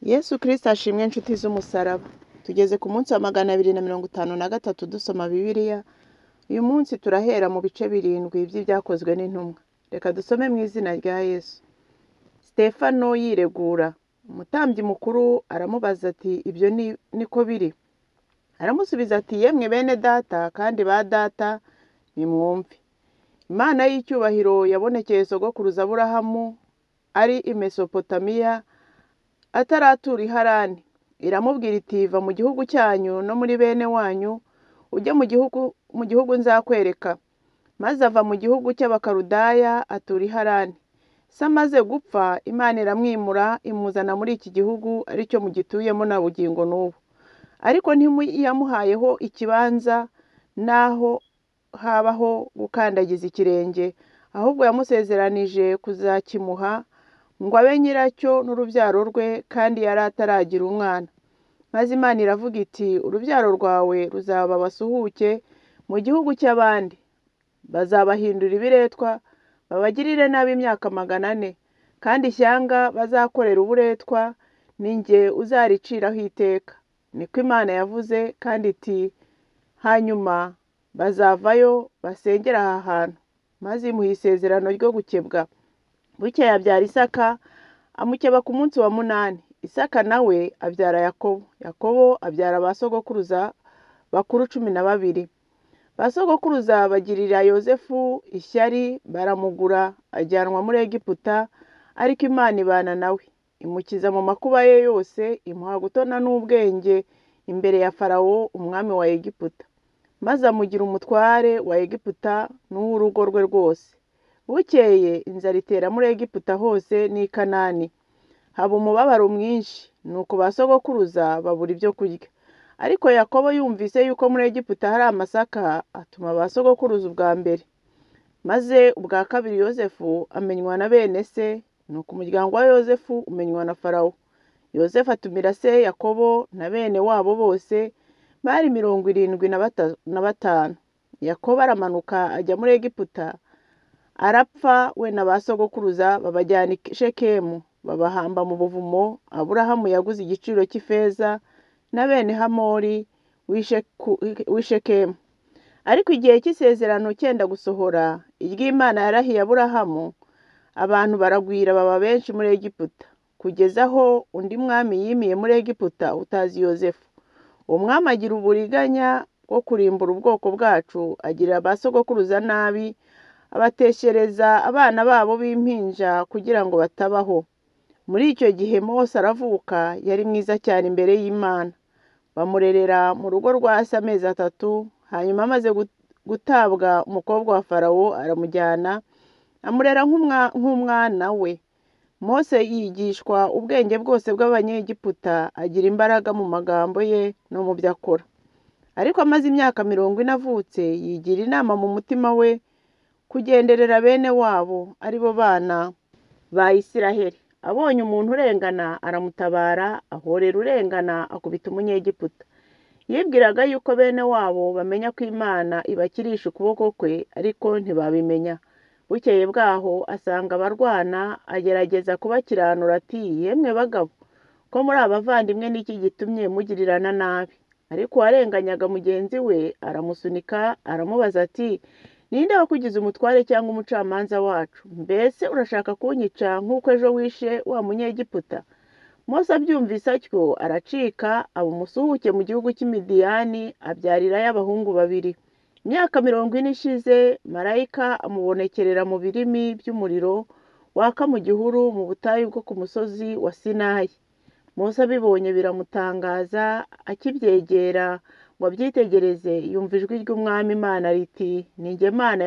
Yesu Kristo ashimwe inshuti z'umusaraba. Tugeze ku munsi wa 253 dusoma Bibiliya. Uyu munsi turahera mu bice 7 by'ibyakozwe n'intumwa. Reka dusome mu izina rya Yesu. Stefano yiregura. Umutambyi mukuru aramubaza ati ibyo niko biri? Aramusubiza ati yemwe bene data kandi ba data nimwumve. Imana y'icyubahiro yabonekeye sogokuruza Aburahamu ari i Mesopotamiya ataratura i Harani. Iramubwira iti va mu gihugu cyanyu no muri bene wanyu ujye mu gihugu nzakwereka. Maze ava mu gihugu cy'Abakaludaya atura i Harani. Se amaze gupfa Imana iramwimura imuzana muri iki gihugu aricyo mugituyemo na bugingo n'ubu. Ariko ntiyamuhayeho ikibanza n'aho habaho gukandagiza ikirenge, ahubwo yamusezeranije kuzakimuha ngo abe nyiracyo n'urubyaro rwe, kandi yari ataragira umwana. Maze Imana iravuga iti urubyaro rwawe ruzaba abasuhuke mu gihugu cy'abandi, bazabahindura ibiretwa, babagirire nabi imyaka 400, kandi ishyanga bazakorera uburetwa ni jye uzariciraho iteka. Niko Imana yavuze, kandi iti hanyuma bazavayo basengera aha hantu. Maze imuha isezerano ryo gukebwa. Bukeye abyara Isaka, amukeba ku munsi wa 8. Isaka nawe abyara Yakobo. Yakobo abyara ba sogokuruza bakuru 12. Ba sogokuruza bagirira Yozefu ishyari, baramugura ajyanwa muri Egiputa, ariko Imana ibana nawe, imukiza mu makuba ye yose, imuha gutona n'ubwenge imbere ya Farawo umwami wa Egiputa. Maze amugira umutware wa Egiputa n'uw'urugo rwe rwose. Bukeye inzara itera muri Egiputa hose n'i Kanani, haba umubabaro mwinshi, nuko ba sogokuruza babura ibyo kurya. Ariko Yakobo yumvise yuko muri Egiputa hari amasaka, atuma ba sogokuruza ubwa mbere. Maze ubwa kabiri Yozefu amenywa na bene se, nuko umuryango wa Yozefu umenywa na Farawo. Yozefu atumira se Yakobo na bene wabo bose, bari 75. Yakobo aramanuka ajya muri Egiputa, arapfa we na ba sogokuruza babajyana i Shekemu, babahamba mu buvumo Aburahamu yaguze igiciro cy'ifeza na bene Hamori w'i Shekemu. Ariko igihe cy'isezerano cyenda gusohora, iry'Imana yarahiye Aburahamu, abantu baragwira baba benshi muri Egiputa, kugeza aho undi mwami yimiye muri Egiputa utazi Yozefu. Uwo mwami agira uburiganya bwo kurimbura ubwoko bwacu, agirira ba sogokuruza nabi, abateshereza abana babo b'impinja kugira ngo batabaho. Muri icyo gihe Mose aravuka, yari mwiza cyane imbere y'Imana. Bamurerera mu rugo rwa se amezi 3, hanyuma amaze gutabwa umukobwa wa Farawo aramujyana, amurera nk'umwana we. Mose yigishwa ubwenge bwose bw'Abanyegiputa, agira imbaraga mu magambo ye no mu byo akora. Ariko amaze imyaka 40 avutse, yigira inama mu mutima we kugenderera bene wabo, ari bo bana ba Isiraheli. Abonye umuntu urengana aramutabara, ahorera urengana akubita Umunyegiputa. Yibwiraga yuko bene wabo bamenya ko Imana ibakirisha ukuboko kwe, ariko ntibabimenya. Bukeye bwaho asanga abarwana, agerageza kubakiranura ati yemwe bagabo, ko muri abavandimwe n'iki gitumye mugirirana nabi? Ariko uwarenganyaga mugenzi we aramusunika, aramubaza ati ninde wakugize umutware cyangwa umucamanza wacu? Mbese urashaka kunyica nk'uko ejo wishe wa Munyegiputa? Mose abyumvise atyo aracika, aba umusuhuke mu gihugu cy'Imidiyani, abyarirayo abahungu 2. Imyaka 40 ishize, marayika amubonekerera mu birimi by'umuriro waka mu gihuru mu butayu bwo ku musozi wa Sinayi. Mose abibonye biramutangaza, akibyegera ngo abyitegereze, yumva ijwi ry'Umwami Imana riti ni jye Mana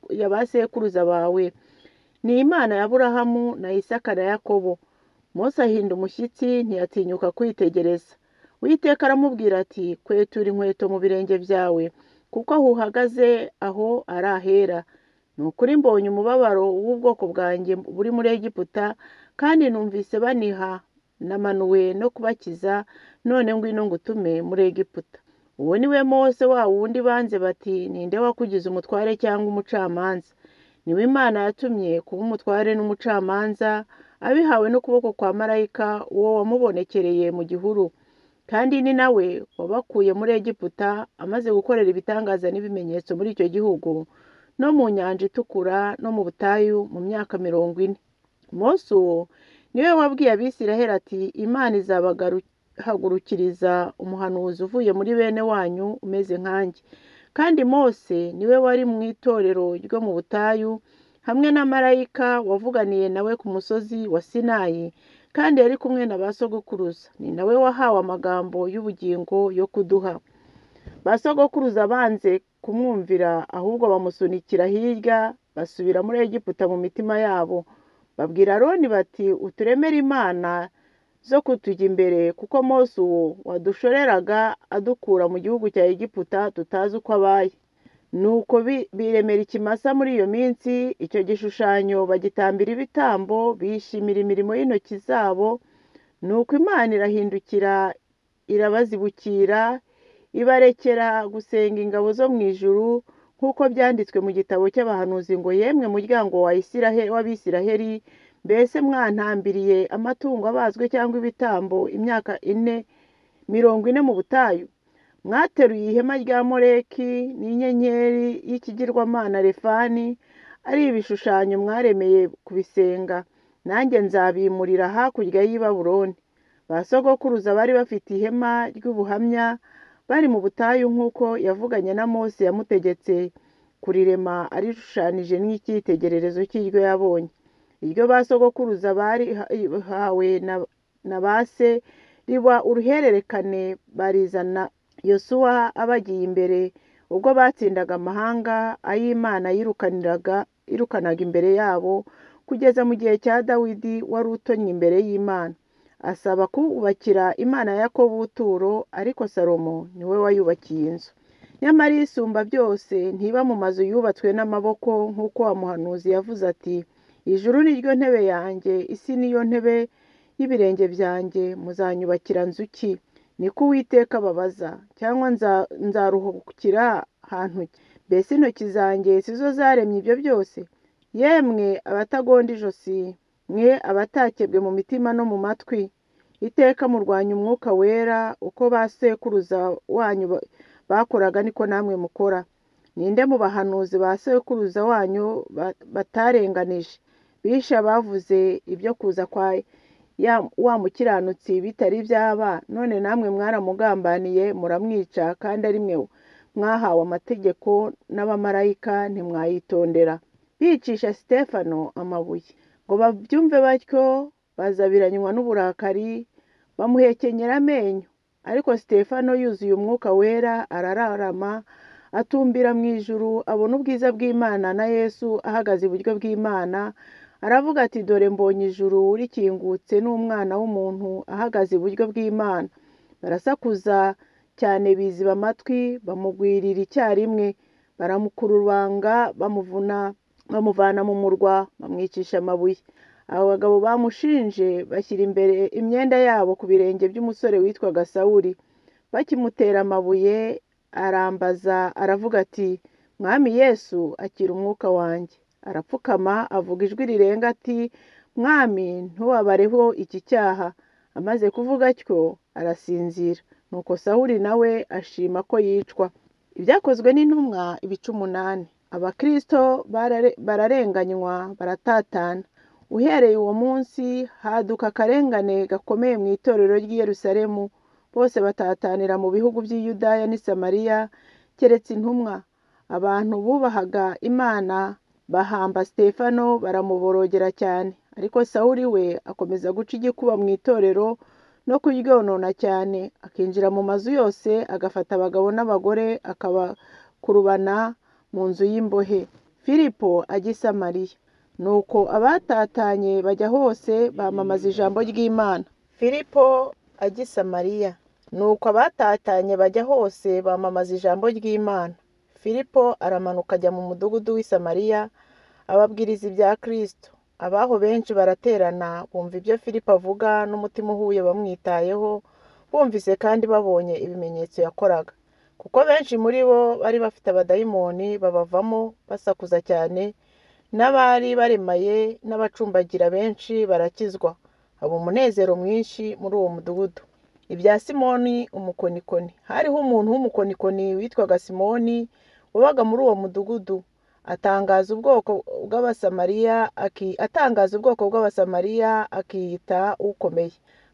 ya ba sekuruza bawe, ni Imana ya Aburahamu na Isaka na Yakobo. Mose ahinda umushyitsi, ntiyatinyuka kwitegereza. Uwiteka aramubwira ati kwetura inkweto mu birenge byawe, kuko aho uhagaze aho ari ahera. Ni ukuri mbonye umubabaro w'ubwoko bwanjye buri muri Egiputa, kandi numvise baniha, namanuwe no kubakiza, none ngwino ngutume muri Egiputa. Uwo ni we Mose wa wundi banze bati ninde wakugize umutware cyangwa umucamanza? Niwe Imana yatumye kuba umutware n'umucamanza, abihawe n'ukuboko kwa marayika uwo wamubonekereye mu gihuru. Kandi ni nawe wabakuye muri Egiputa, amaze gukorera ibitangaza n'ibimenyetso muri icyo gihugu, no mu nyanja itukura no mu butayu mu myaka 40. Mose uwo niwe wabwiye Abisiraheli ati Imana izabahagurukiriza umuhanuzi uvuye muri bene wanyu umeze nkanjye. Kandi Mose niwe wari mu itorero ryo mu butayu hamwe na marayika wavuganiye nawe ku musozi wa Sinayi, kandi yari kumwe na ba sogokuruza. Ni nawe wahawe amagambo y'ubugingo yo kuduha. Ba sogokuruza banze kumwumvira, ahubwo bamusunikira hirya, basubira muri Egiputa mu mitima yabo. Babwira Aroni bati uturemere imana zo kutujya imbere, kuko Mose uwo wadushoreraga adukura mu gihugu cya Egiputa tutazi uko abaye. Nuko biremera ikimasa muri iyo minsi, icyo gishushanyo bagitambira ibitambo, bishimira imirimo y'intoki zabo. Nuko Imana irahindukira irabazibukira, ibarekera gusenga ingabo zo mu ijuru, nk'uko byanditswe mu gitabo cy'abahanuzi ngo yemwe muryango wa w'Abisiraheli, mbese mwantambiriye amatungo abazwe cyangwa ibitambo imyaka 40 mu butayu? Mwateruye ihema rya Moleki n'inyenyeri y'ikigirwamana Refani, ari ibishushanyo mwaremeye kubisenga, nanjye nzabimurira hakurya y'i Babuloni. Ba sogokuruza bari bafite ihema ry'ubuhamya bari mu butayu, nk'uko yavuganye na Mose yamutegetse kurirema arishushanije n'icyitegererezo cy'iryo yabonye. Iryo ba sogokuruza barihawe na ba se riba uruhererekane, barizana Yosuwa abagiye imbere, ubwo batsindaga amahanga ay'Imana yirukanaga imbere yabo, kugeza mu gihe cya Dawidi wari utonnye imbere y'Imana, asaba kubakira Imana ya Yakobo ubuturo, ariko Salomo niwe wayubakiye inzu. Nyamara Isumba byose ntiba mu mazu yubatswe n'amaboko, nk'uko wa muhanuzi yavuze ati ijuru ni ryo ntebe yanjye, isi niyo ntebe y'ibirenge byanjye, muzanyubakira nzu ki? Niko Uwiteka ababaza, cyangwa nzaruhukira hantu ki? Mbese intoki zanjye si zo zaremye ibyo byose? Yemwe abatagonda ijosi, mwe abatakebwe mu mitima no mu matwi, iteka murwanya umwuka wera, uko ba sekuruza wanyu bakoraga niko namwe mukora. Ninde mu bahanuzi ba sekuruza wanyu batarenganije, bishe abavuze ibyo kuza kwa wa mukiranutsi bitari byaba? None namwe mwaramugambaniye muramwica, kandi ari mwe mwahawe amategeko n'abamarayika ntimwayitondera. Bicisha Sitefano amabuye ngo babyumve batyo, bazabiranywa n'uburakari, bamuhekenyera amenyo. Ariko Sitefano yuzuye umwuka wera arararama, atumbira mu ijuru, abona ubwiza bw'Imana na Yesu ahagaze iburyo bw'Imana, aravuga ati dore mbonye ijuru rikingutse n'umwana w'umuntu ahagaze iburyo bw'Imana. Barasakuza cyane biziba amatwi, bamugwirira icyarimwe, baramukurubanga, bamuvana mu murwa, bamwicisha amabuye. Abo bagabo bamushinje bashyira imbere imyenda yabo ku birenge by'umusore witwaga Sawuli. Bakimutera amabuye arambaza aravuga ati Mwami Yesu, akira umwuka wanjye. Arapfukama avuga ijwi rirenga ati Mwami, ntubabareho iki cyaha. Amaze kuvuga atyo arasinzira. Nuko Sawuli nawe ashima ko yicwa. Ibyakozwe n'intumwa ibice 8. Abakristo bararenganywa baratatana. Uhereye uwo munsi haduka akarengane gakomeye mu itorero ry'i Yerusalemu, bose batatanira mu bihugu by'i Yudaya n'i Samariya, keretse intumwa. Abantu bubahaga Imana bahamba Sitefano baramuborogera cyane. Ariko Sawuli we akomeza guca igikuba mu itorero no kuryonona cyane, akinjira mu mazu yose agafata abagabo n'abagore akabakurubana mu nzu y'imbohe. Filipo ajya i Samariya. Nuko abatatanye bajya hose bamamaza ijambo ry'Imana. Filipo ajya i Samariya. Nuko abatatanye bajya hose bamamaza ijambo ry'Imana. Filipo aramanuka ajya mu mudugudu w'i Samariya, ababwiriza ibya Kristo. Abaho benshi baraterana, bumva ibyo Filipo avuga n'umutima uhuye bamwitayeho, bumvise kandi babonye ibimenyetso yakoraga. Kuko benshi muri bo bari bafite abadayimoni babavamo basakuza cyane, N'abari baremaye n'abacumbagira benshi barakizwa. Haba umunezero mwinshi muri uwo mudugudu. Ibya Simoni umukonikoni. Hariho umuntu w'umukonikoni witwaga Simoni wabaga muri uwo mudugudu. Atangaza ubwoko bw'Abasamariya akiyita ukomeye.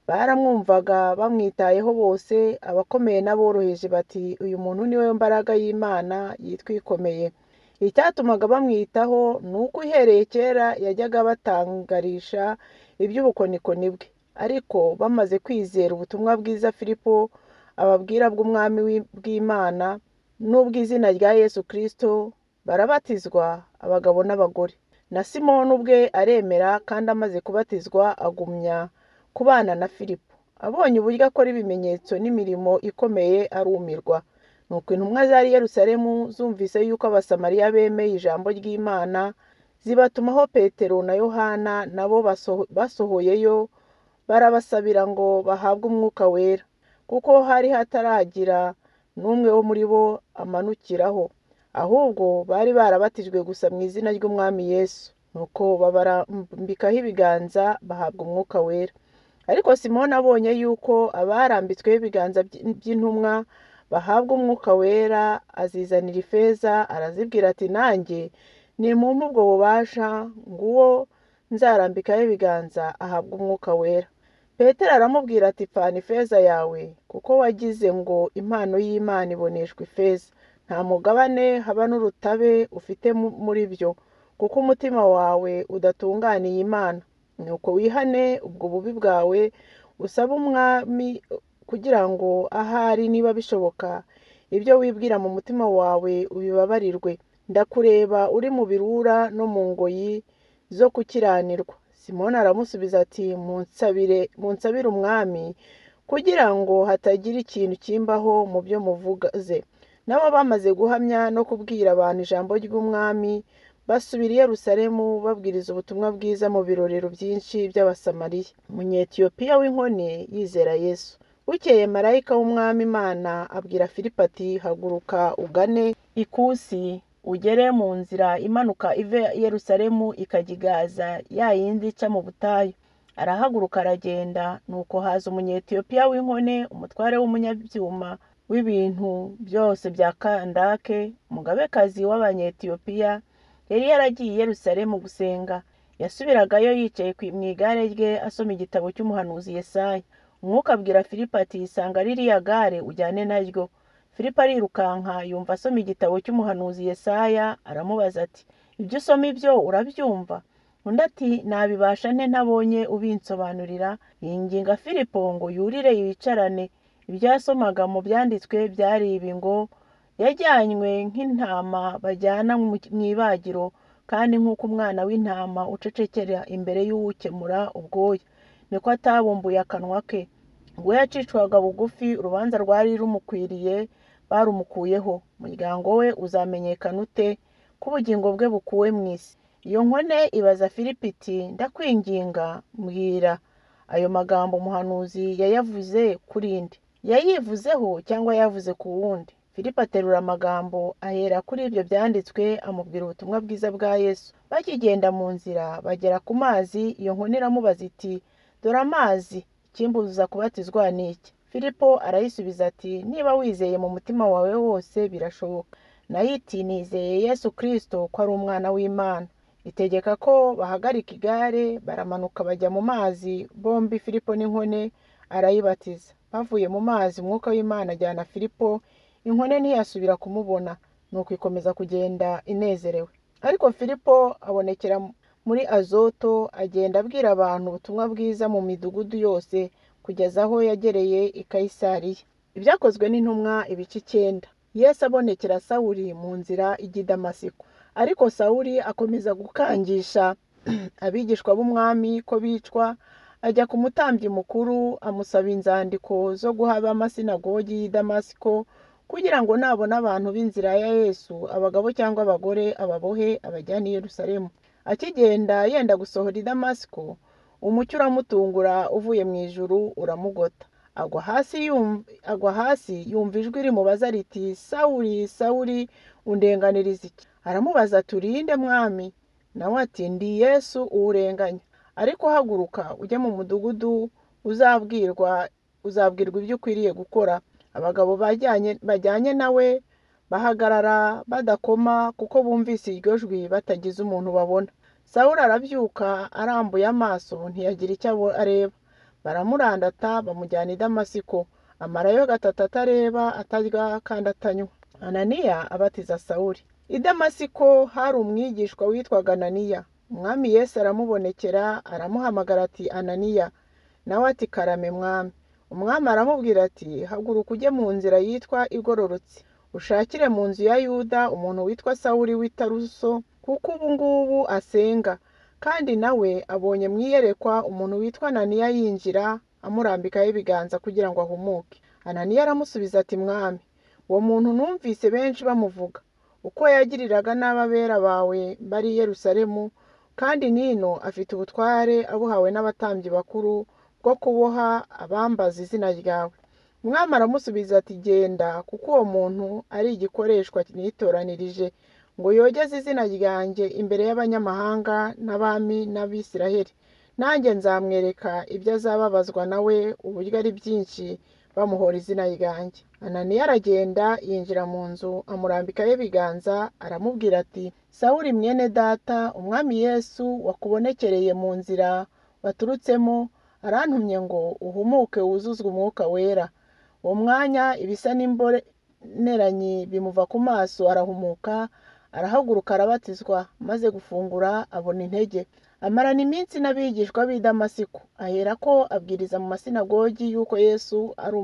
Baramwumvaga bamwitayeho bose, abakomeye n'aboroheje bati uyu muntu ni we mbaraga y'Imana yitwa ikomeye. Icyatumaga bamwitaho ni uko uhereye kera yajyaga batangarisha iby'ubukonikoni bwe. Ariko bamaze kwizera ubutumwa bwiza Filipo ababwira bw'umwami bw'Imana n'ubw'izina rya Yesu Kristo, barabatizwa abagabo n'abagore. Na Simoni ubwe aremera, kandi amaze kubatizwa agumya kubana na Filipo. Abonye uburyo akora ibimenyetso n'imirimo ikomeye arumirwa. Nuko intumwa zari i Yerusalemu zumvise yuko Abasamariya bemeye ijambo ry'Imana, zibatumaho Petero na Yohana, nabo basohoyeyo barabasabira ngo bahabwe Umwuka Wera, kuko hari hataragira n'umwe wo muri bo amanukiraho, ahubwo bari barabatijwe gusa mu izina ry'Umwami Yesu. Nuko babarambikaho ibiganza bahabwa Umwuka Wera. Ariko Simoni abonye yuko abarambitsweho ibiganza by'intumwa bahabwa Umwuka Wera, azizanira ifeza, arazibwira ati nanjye nimumpe ubwo bubasha, nguwo nzarambikaho ibiganza ahabwa Umwuka Wera. Petero aramubwira ati pfana ifeza yawe, kuko wagize ngo impano y'Imana iboneshwa ifeza. Nta mugabane haba n'urutabe ufite muri byo, kuko umutima wawe udatunganiye Imana. Nuko wihane ubwo bubi bwawe, usabe Umwami kugira ngo ahari niba bishoboka ibyo wibwira mu mutima wawe ubibabarirwe. Ndakureba uri mu birura no mu ngoyi zo gukiranirwa. Simoni aramusubiza ati munsabire Umwami kugira ngo hatagira ikintu kimbaho mu byo muvuze. Nabo bamaze guhamya no kubwira abantu ijambo ry'Umwami, basubira i Yerusalemu babwiriza ubutumwa bwiza mu birorero byinshi by'Abasamariya. Umunyetiyopiya w'inkone yizera Yesu. Bukeye marayika w'Umwami Imana abwira Filipo ati haguruka ugane ikusi, ugere mu nzira imanuka iva i Yerusalemu ikajya i Gaza, ya yindi ica mu butayu. Arahaguruka aragenda. Nuko haza Umunyetiyopiya w'inkone, umutware w'umunyabyuma w'ibintu byose bya Kandake, umugabekazi w'Abanyetiyopiya, yari yaragiye i Yerusalemu gusenga. Yasubiragayo yicaye mu igare rye asoma igitabo cy'umuhanuzi Yesaya. Umwuka abwira Filipo ati sanga ririya gare ujyane naryo. Filipo arirukanka yumva asoma igitabo cy'umuhanuzi Yesaya, aramubaza ati ibyo usoma ibyo urabyumva? Undi ati nabibasha nte ntabonye ubinsobanurira? Yinginga Filipo ngo yurire yicarane. Ibyo yasomaga mu byanditswe byari ibi ngo yajyanywe nk'intama bajyana mu ibagiro, kandi nk'uko umwana w'intama ucecekera imbere y'uwukemura ubwoya, niko atabumbuye akanwa ke. Ubwo yacishwaga bugufi, urubanza rwari rumukwiriye barumukuyeho. Umuryango we uzamenyekana ute ko ubugingo bwe bukuwe mu isi? Iyo nkone ibaza Filipo iti ndakwinginga mbwira, ayo magambo umuhanuzi yayavuze kuri nde? Yayivuzeho cyangwa yavuze ku wundi? Filipo aterura amagambo ahera kuri ibyo byanditswe amubwira ubutumwa bwiza bwa Yesu. Bakigenda mu nzira bagera ku mazi, iyo nkone iramubaza iti dore amazi, ikimbuza kubatizwa ni iki? Filipo arayisubiza ati niba wizeye mu mutima wawe wose birashoboka. Nayo iti nizeye Yesu Kristo ko ari umwana w'Imana. Itegeka ko bahagarika igare, baramanuka bajya mu mazi bombi, Filipo n'inkone, arayibatiza. Bavuye mu mazi, Umwuka w'Imana ajyana Filipo, inkone ntiyasubira kumubona, nuko ikomeza kugenda inezerewe. Ariko Filipo abonekera muri Azoto, agenda abwira abantu ubutumwa bwiza mu midugudu yose kugeza aho yagereye i Kayisariya. Ibyakozwe n'intumwa ibice 9. Yesu abonekera Sawuli mu nzira ijya i Damasiko. Ariko Sawuli akomeza gukangisha abigishwa b'Umwami ko bicwa, ajya ku mutambyi mukuru amusaba inzandiko zo guha ab'amasinagogi y'i Damasiko, kugira ngo nabona abantu b'inzira ya Yesu, abagabo cyangwa abagore, ababohe abajyane i Yerusalemu. Akigenda yenda gusohora i Damasiko, umucyo uramutungura uvuye mu ijuru uramugota. Agwa hasi yumva ijwi rimubaza riti Sawuli, Sawuli, undenganiriza iki? Aramubaza ati uri nde Mwami? Nawe ati ndi Yesu uwurenganya. Ariko haguruka ujye mu mudugudu uzabwirwa ibyo ukwiriye gukora. Abagabo bajyanye nawe bahagarara badakoma kuko bumvise iryo jwi batagize umuntu babona. Sawuli arabyuka arambuye amaso ntiyagira icyo areba. Baramurandata bamujyana i Damasiko, amarayo gatatu atareba, atarya kandi atanywa. Ananiya abatiza Sawuli. I Damasiko hari umwigishwa witwaga Ananiya. Umwami Yesu aramubonekera aramuhamagara ati Ananiya. Nawe ati karame mwami. Umwami aramubwira ati haguruka ujye mu nzira yitwa igororotse, ushakire mu nzu ya Yuda umuntu witwa Sawuli w'i Taruso, kuko ubu ngubu asenga. Kandi nawe abonye mu iyerekwa umuntu witwa Ananiya yinjira amurambikaho ibiganza kugira ngo ahumuke. Ananiya aramusubiza ati mwami, uwo muntu numvise benshi bamuvuga, uko yagiriraga n'ababera bawe bari i Yerusalemu, kandi nino afite ubutware abuhawe n'abatambyi bakuru bwo kuboha abambaza izina ryawe. Umwami aramusubiza ati genda, kuko uwo muntu ari igikoreshwa nitoranirije ngo yogeze izina ryanjye imbere y'abanyamahanga n'abami n'Abisiraheli. Nanjye nzamwereka ibyo azababazwa nawe uburyo ari byinshi bamuhora izina ryanjye. Ananiya aragenda yinjira mu nzu amurambikaho ibiganza aramubwira ati Sawuli mwene data, umwami Yesu wakubonekereye mu nzira waturutsemo arantumye ngo uhumuke wuzuzwe umwuka wera. Uwo mwanya ibisa n'imboneranyi bimuva ku maso arahumuka, arahaguruka arabatizwa, maze gufungura abona intege. Amarana iminsi n'abigishwa b'i Damasiko, aherako abwiriza mu masinagogi yuko Yesu ari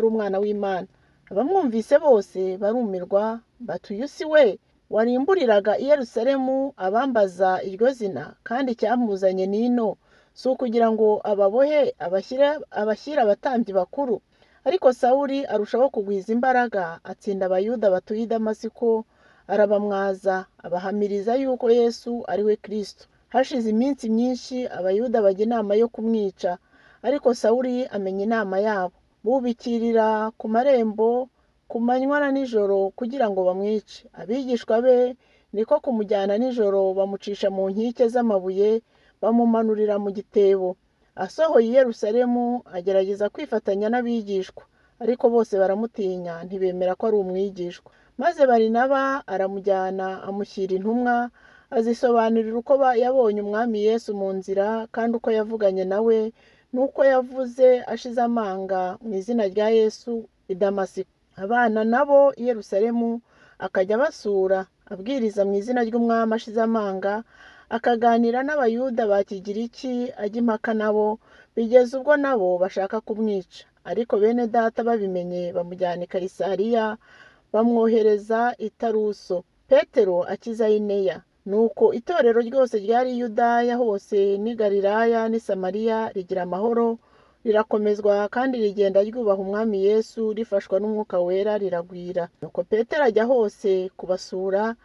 umwana w'Imana. Abamwumvise bose barumirwa bati uyu si we warimburiraga i Yerusalemu abambaza iryo zina, kandi icyamuzanye n'ino si ukugira ngo ababohe abashyire abatambyi bakuru. Ariko Sawuli arushaho kugwiza imbaraga, atsinda Abayuda batuye i Damasiko, arabamwaza abahamiriza yuko Yesu ari we Kristo. Hashize iminsi myinshi Abayuda bajya inama yo kumwica, ariko Sawuli amenya inama yabo. Bubikirira ku marembo ku manywa na nijoro kugira ngo bamwice. Abigishwa be niko kumujyana nijoro bamucisha mu nkike z'amabuye bamumanurira mu gitebo. Asohoye i Yerusalemu agerageza kwifatanya n'abigishwa, ariko bose baramutinya ntibemera ko ari umwigishwa. Maze Barinaba aramujyana amushyira intumwa, azisobanurira uko yabonye umwami Yesu mu nzira, kandi uko yavuganye nawe n'uko yavuze ashize amanga mu izina rya Yesu i Damasiko. Abana nabo i Yerusalemu akajya abasura, abwiriza mu izina ry'umwami ashize amanga, akaganira n'Abayuda ba Kigiriki ajya impaka nabo, bigeze ubwo nabo bashaka kumwica. Ariko bene data babimenye bamujyana i Kayisariya, bamwohereza i Taruso. Petero akiza Ayineya. Nuko itorero ryose ryari i Yudaya hose n'i Galilaya n'i Samariya rigira amahoro, rirakomezwa kandi rigenda ryubaha umwami Yesu, rifashwa n'umwuka wera riragwira. Nuko Petero ajya hose kubasura,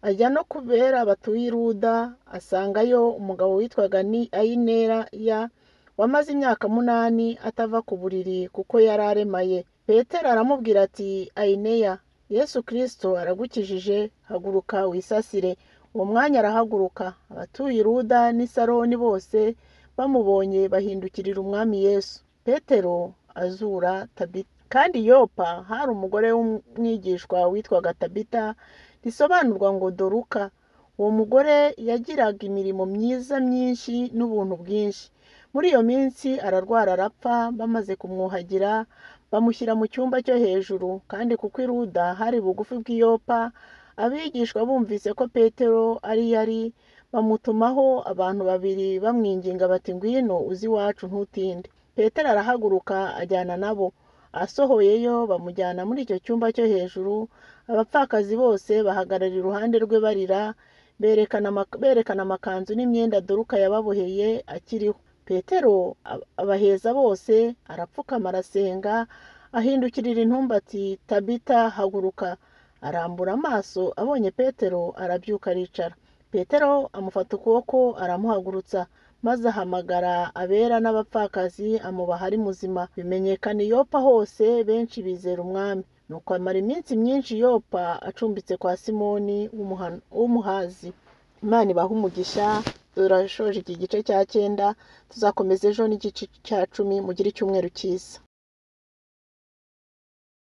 ajya no kubera batuye i Luda, asangayo umugabo witwaga Ayineya wamaze imyaka 8 atava ku buriri kuko yari aremaye. Petero aramubwira ati Ayineya, Yesu Kristo aragukijije, haguruka wisasire. Uwo mwanya arahaguruka. Abatuye i Luda n'i Saroni bose bamubonye bahindukirira umwami Yesu. Petero azura Tabita. Kandi Yopa hari umugore w'umwigishwa witwaga Tabita, risobanurwa ngo Doruka. Uwo mugore yagiraga imirimo myiza myinshi n'ubuntu bwinshi. Muri iyo minsi ararwara arapfa, bamaze kumwuhagira bamushyira mu cyumba cyo hejuru. Kandi kuko i Luda hari bugufi bw'i Yopa, abigishwa bumvise ko Petero ari yari, bamutumaho abantu babiri bamwinginga bati ngwino uze iwacu ntutinde. Petero arahaguruka ajyana nabo. Asohoyeyo bamujyana muri icyo cyumba cyo hejuru. Abapfakazi bose bahagarara iruhande rwe barira, berekana amakanzu n'imyenda Doruka yababoheye akiriho. Petero abaheza bose, arapfukama arasenga, ahindukirira intumbi ati Tabita haguruka. Arambura amaso abonye Petero arabyuka aricara. Petero amufata ukuboko aramuhagurutsa, maze ahamagara abera n'abapfakazi amubaha ari muzima. Bimenyekana i Yopa hose, benshi bizera umwami. Nuko amara iminsi myinshi Yopa acumbitse kwa Simoni w'umuhazi. Imana ibahe umugisha. Turashoje iki gice cya 9, tuzakomeza ejo n'igice cya 10. Mugire icyumweru cyiza.